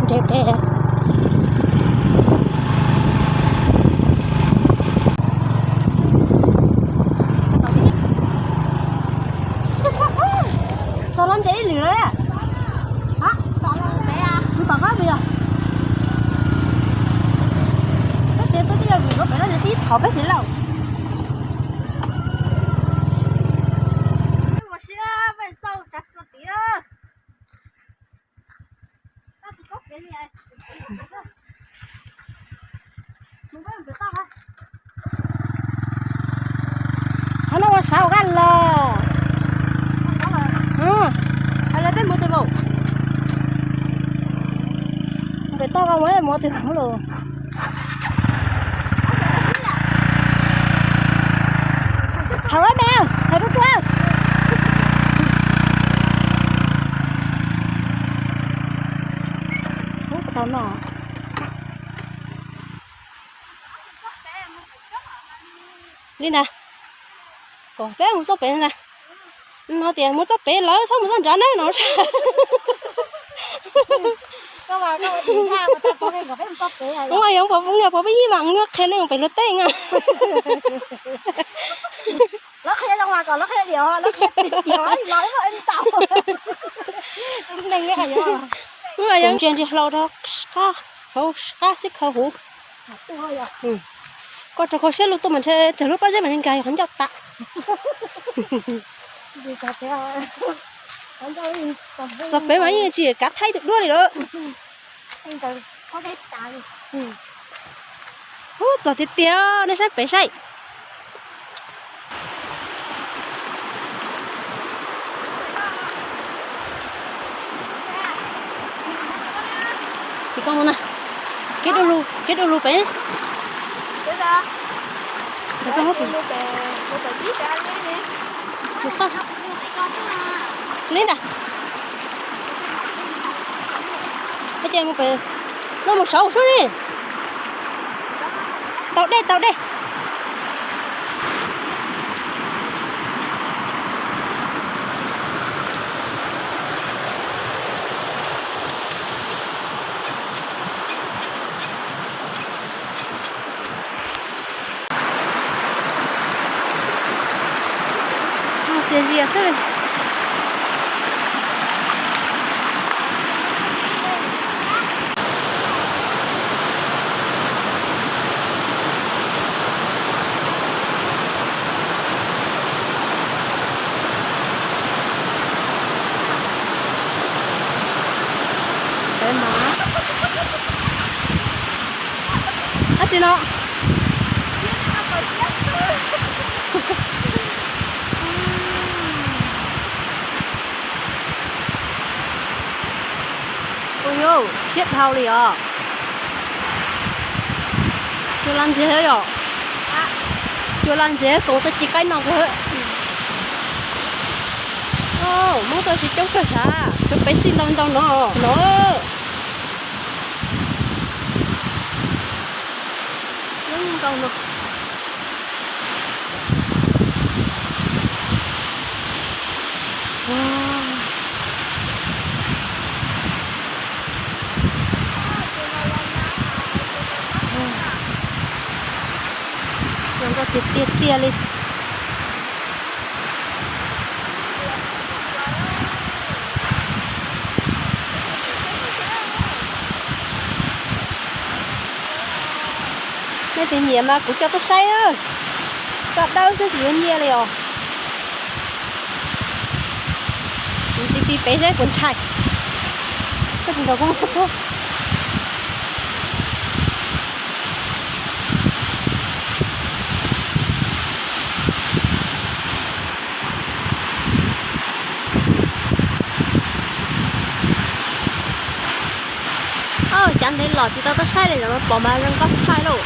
Tsev pem. Txog lawm ntse ib lwm lawm. Kuv tom qab pem yog. Koj tias tuaj twb yog vim koj pem no ces pib txhom peb sim lauj. Peb mus siab peb xauj tsav kua tid. Qhov no ua sav ua kaj los. Peb mus tes vauv, pem toj ko mus mus tes vauv los. Thauj me, thauj rub rub. Ub, tau no. Li ntag, kom peb mus txoj pem ntag. No tias mus txoj pem lawm txhob mus txoj nrad na no. Ua yog pov pov peb ib vam qhia nej mus pem luag teb na. Lawv qhia zoo mas kom lawv qhia diam, lawv qhia diam los ib tau. Ntsia ntsia hlau rau qab, hauv qab xib khaws huv. Koj rau kho siab lug tuaj mas ntshe tsawg lub pob zeb mas nkag qhov ncauj tas. Txog pem mas yeej tsis kav thaij tus duab li lawm. Ub, txog tiag tiag, nej saib pem saib. Ces koj mus na, kev du lug, kev du lug pem. Ntawd koj muab pem. Tus xauj. Li ntag. Ces mus pem, no mus saud sub li. Tau dej, tau dej. Txias zias xwb li. Peb mas dab tsi no? Ua yuav siab dhau li os. Cua laj ntxiag yom. Cua laj ntxiag koom txoj ci qaib no kawg. Hmoob tuaj tsis coob kawg sav, cov pem xij ntau ntau no no. Coob ntau no. Zoo nkauj tiag tiag tiag li. Nej tsis nyiam mas kuv coj tuaj saib, coj dawb xwb tsis yuav nyiaj li os. Kuv ti ti pem seb puas ntshai. Koj tsis nrog kuv mus. Cav ntev los tsis tau tuaj saib li, zaum no pom mas zoo nkauj tshaj lauj.